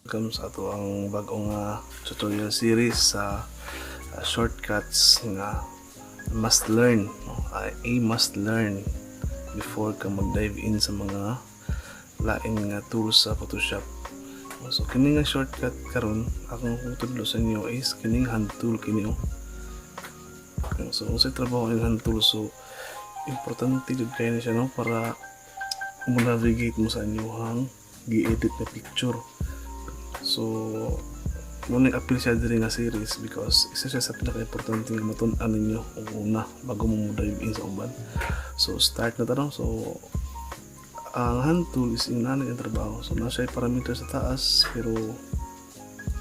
Welcome sa atoang bag-ong tutorial series sa shortcuts nga must learn, no? A must learn before ka mag-dive in sa mga lain nga tools sa Photoshop. So kini nga shortcut karon akong tudlo sa inyo is kining hand tool kini, oh. So unsay trabaho ang hand tool? So importante jud kaayo ni siya, no, para mo navigate mo sa inyong gi-edit na picture. So mao nang apil siya diri nga series because isa siya sa pinaka-importante nga matun-an ninyo una bago mo mo dive in sa uban. So start na ta, no? So ang hand tool is ingon ani ang trabaho. So naa siya parameter sa taas, pero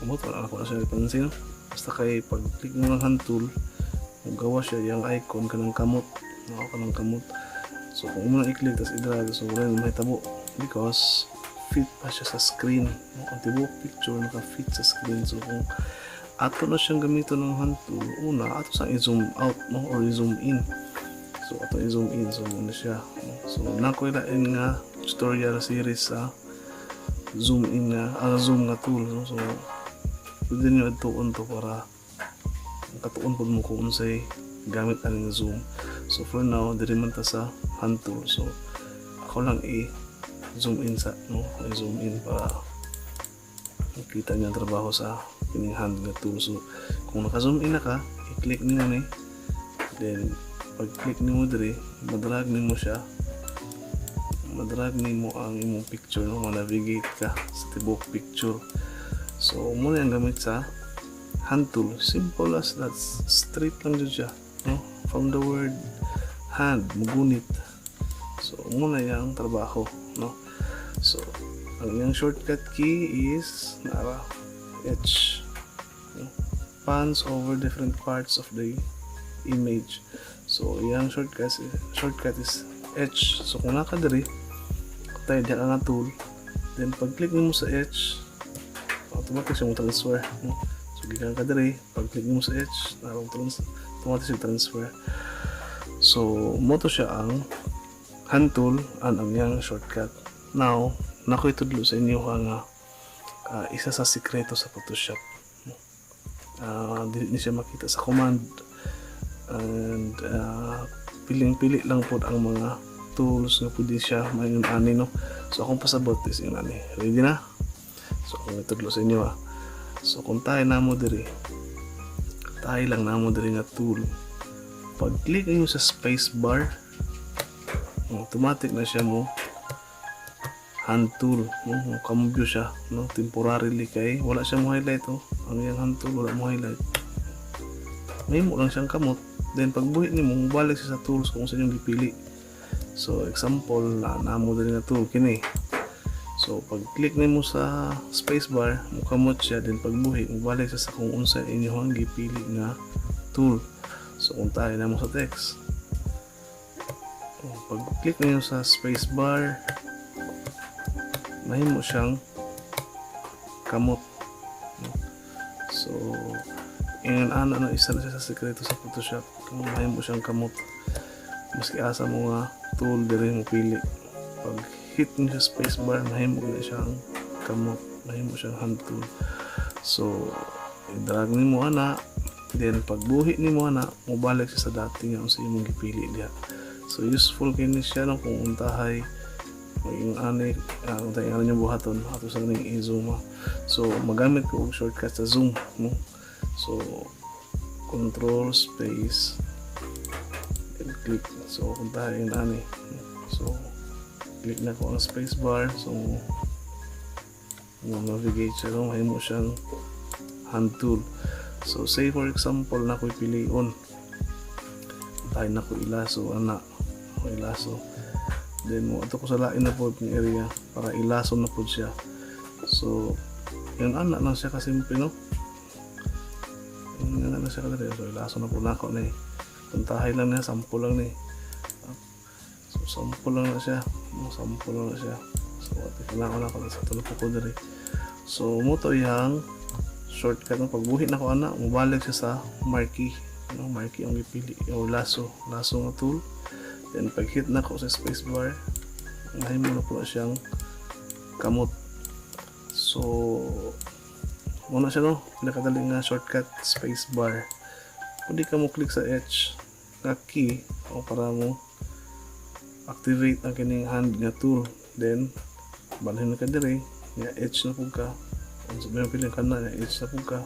kumot wala ako na siya ipansin, no? Basta kay pag click mo ng hand tool, gawa siya yung icon kanang kamot, no, kanang kamot. So kung mo na i-click tas i-drag, so wala na mahitabo because fit pa siya sa screen, no? Ang tibuok picture naka-fit sa screen. So kung ato na siyang gamiton ng hand tool, una ato sang i-zoom out, no, or i-zoom in. So ato i-zoom in, so mao na siya, no? So naa koy lain nga tutorial series sa zoom in nga zoom nga tool, no? So pwede niyo adtuon to para katuon pud mo kung unsay gamit aning zoom. So for now, diri man ta sa hand tool. So ako lang i zoom in sa, no, i-zoom in para makita niyo ang trabaho sa kining hand nga tool. So kung naka-zoom in na ka, i-click nimo ni, then pag click nimo diri, madrag nimo siya, madrag nimo ang imong picture, no, ma-navigate ka sa tibuok picture. So mao na ang gamit sa hand tool. Simple as that, straight lang jud siya, no, from the word hand, mugunit. So mao na yung trabaho, no? So ang iyang shortcut key is nara H. No? Pans over different parts of the image. So iyang shortcut is H. So kung naa ka diri, tayo diha ka nga tool, then pag click nimo sa H, automatic siya mo transfer. No? So gikan ka diri, pag click nimo sa H, narong automatic siya transfer. So mao to siya ang hand tool and ang iyang shortcut. Now, naa koy tudlo sa inyo nga isa sa sikreto sa Photoshop. Dili ni siya makita sa command and piling-pili lang pod ang mga tools nga pwede siya maingon ani, no. So akong pasabot is ingon ani. Ready na? So akong itudlo sa inyo, ah. So kung tayo namo diri, tayo lang namo diri nga tool. Pag click niyo sa space bar, automatic na siya mo hand tool, no, mo cambio siya, no, temporarily kay wala siya mo highlight, oh. Ang iyang hand tool wala mo highlight, mahimo lang siyang kamot. Then pagbuhi nimo, balik siya sa tools kung sa inyong gipili. So example na namo diri nga tool kini. So pag click nimo sa space bar, mukamot siya. Then pagbuhi, mobalik siya sa kung unsa inyong gipili nga tool. So kung tayo namo sa text, oh, pag click niyo sa space bar, mahimo siyang kamot, no? So ingon ana na, isa na siya sa sekreto sa Photoshop kung mahimo siyang kamot maski asa mo nga tool diri mo pili. Pag hit niyo sa space bar, mahimo na siyang kamot, mahimo siyang hand tool. So i-drag nimo ana, then pagbuhi nimo ana, mobalik siya sa dati nga unsa imong gipili diha. So useful kini siya, no, kung untahay maging ani kung tayo ano yung buhaton ato sa ning i-zoom, ah. So magamit ko og shortcut sa zoom, no? So control space and click. So kung tayo ani, so click na ko ang space bar, so mo navigate siya, no, mahimo siyang hand tool. So say for example na ko'y pilion tayo na ko ilaso ana, ako ilaso, then mo ato ko sa lain na pod ng area para ilaso na pod siya. So yun, ana lang siya kasimple, no? Yun, ana lang siya kadali. So ilaso na pod nako ni. Puntahay lang niya, sample lang ni. So sample lang na siya, no, sample lang na siya. So ati na ko sa tulo ko diri. So mao to iyang shortcut ng pagbuhi na ko ana, mobalik siya sa marquee, no, marquee ang gipili o lasso, lasso nga tool. Then pag hit na ko sa space bar, mahimo na po siyang kamot. So Muna siya, no? Pinakadali nga shortcut, space bar. Pwede ka mo click sa H nga key o para mo activate ang kining hand nga tool. Then balhin na ka dire nga, H na pud ka. Unsa ba yung piling ka na, H na pud ka.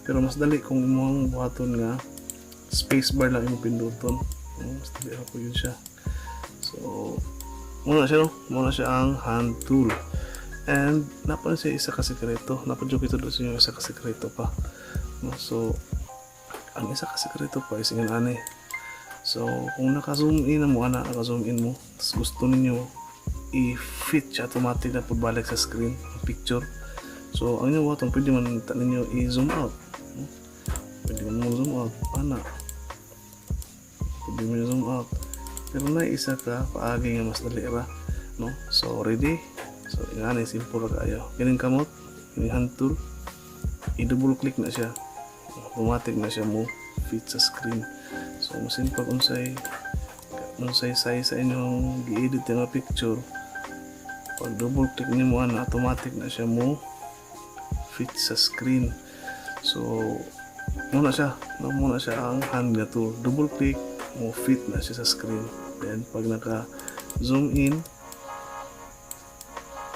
Pero mas dali kung imong buhaton nga space bar lang imong pinduton. Oh, mas dali ra pud yun siya. So muna siya, no? Muna siya ang hand tool. And napa siya isa ka sekreto. Napa jud ito sa inyo isa ka sekreto pa. No? So ang isa ka sekreto pa is ingon ani. So kung naka-zoom in na mo ana, naka-zoom in mo, tapos gusto ninyo i-fit siya automatic na pagbalik sa screen ang picture. So ang inyong buhaton, pwede man ta ninyo i-zoom out. No? Pwede mo zoom out ana. Pwede mo zoom out. Pero na isa ka paagi nga mas dali ra, no? So ready? So ingani, simple ra kaayo. Kining kamot, kining hand tool, i-double click na siya. Automatic na siya mo fit sa screen. So masin pag unsay size sa inyong gi-edit nga picture, pag double click nimo ana, automatic na siya mo fit sa screen. So muna siya, no? Muna siya ang hand nga tool. Double click, mo fit na siya sa screen. Then pag naka zoom in,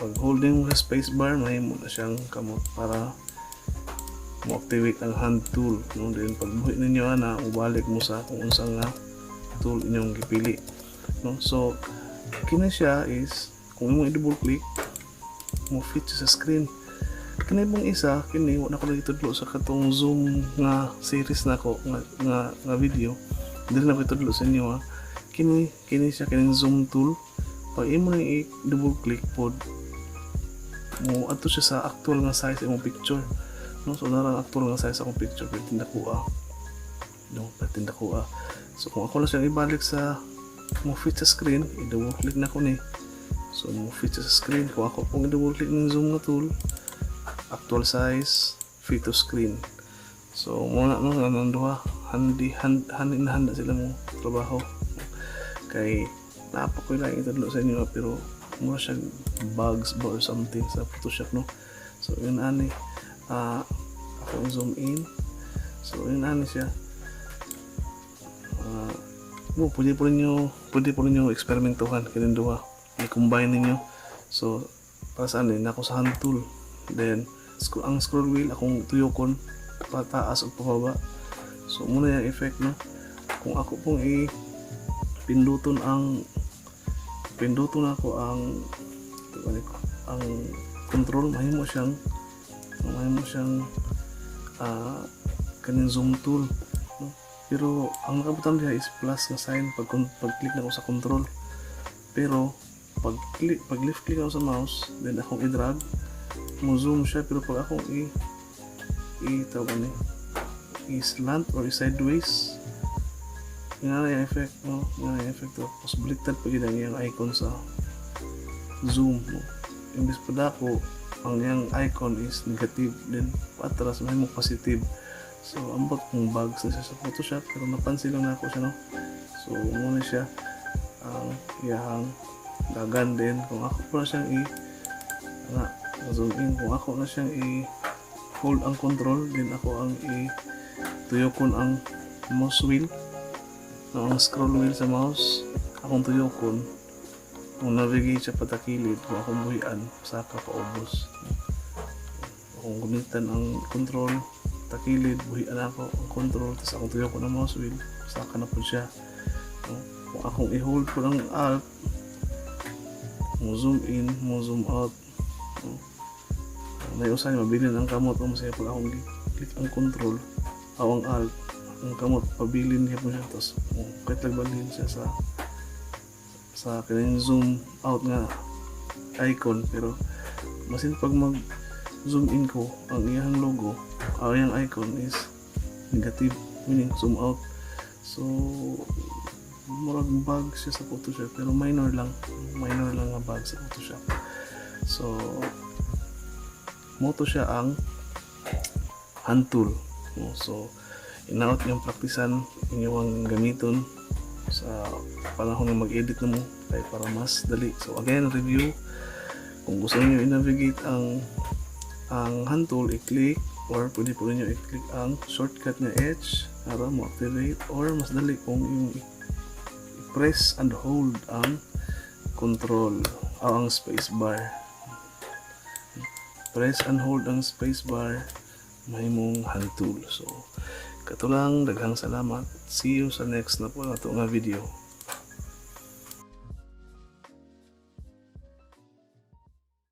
pag holding mo sa space bar, mahimo na siyang kamot para mo activate ang hand tool, no? Then pag buhi ninyo ana, mobalik mo sa kung unsa nga tool inyong gipili, no? So kini siya is kung imong i-double click, mo fit siya sa screen. Kini pong isa, kini wa na ko lagi tudlo sa katong zoom nga series nako nga video. Dili na ko itudlo sa inyo ha. Kini siya, kining zoom tool, pag imo nang i-double click pod, mo adto siya sa actual nga size imong picture, no? So nara ang actual nga size akong picture, pwede nakuha, no? Pwede nakuha. So kung ako lang siyang ibalik sa mo fit sa screen, i-double click na ko ni. So mo fit siya sa screen. Kung ako pong i-double click ng zoom nga tool, actual size, fit to screen. So muna, no? Nga duha, handy hand hand in hand na sila mo trabaho. Kay napa ko lang itudlo sa inyo, pero mura siya bugs ba or something sa Photoshop, no? So yun ani, ako zoom in. So yun ani siya. Mo pwede po ninyo eksperimentuhan kining duha, i-combine ninyo. So para sa ano na ako sa hand tool, then ang scroll wheel akong tuyokon pataas o pababa. So muna yung effect, no? Kung ako pong i pinduton ang pinduton ako ang control, mahimo siyang kaning zoom tool, no? Pero ang nakabutang diha is plus nga sign pag click na ako sa control. Pero pag left click ako sa mouse, then akong i-drag, mo zoom siya. Pero pag akong i i tawag ani, i-slant or i-sideways, nga na yung effect, no? Nga na yung effect. Tapos baliktad pa gyud ang iyang icon sa zoom, no? Imbis padako, ang iyang icon is negative, then patras may mo positive. So ambot kung bugs na siya sa Photoshop, pero napansin lang nako siya, no? So muna siya ang iyang dagan. Din kung ako pa na siyang i nga zoom in, kung ako na siyang i hold ang control, then ako ang i tuyokon ang mouse wheel, no, ang scroll wheel sa mouse akong tuyokon, kung navigate siya patakilid. Kung akong buhian, saka paubos. Kung gamitan ang control takilid, buhian ako ang control, tapos akong tuyokon ang mouse wheel, saka na po siya, no? Kung akong i-hold ko ang Alt, mo zoom in, mo zoom out, no? May usahay mabilin ang kamot o masaya pag akong click ang control o ang Alt, ang kamot pabilin niya po siya, tapos mo kahit balhin siya sa kining zoom out nga icon. Pero masin pag mag zoom in ko, ang iyang logo, ang iyang icon is negative, meaning zoom out. So murag bug siya sa Photoshop, pero minor lang, minor lang nga bug sa Photoshop. So moto siya ang hand tool, no? So inaot niyong praktisan, inyong gamiton sa panahon nga mag-edit na mo kay para mas dali. So again, review: kung gusto niyo i-navigate ang Ang hand tool, i-click or pwede po ninyo i-click ang shortcut nga H para mo activate, or mas dali kung yung i-press and hold ang control o ang space bar. Press and hold ang space bar, mahimong hand tool. So kato lang, daghang salamat. See you sa next na po nato nga video.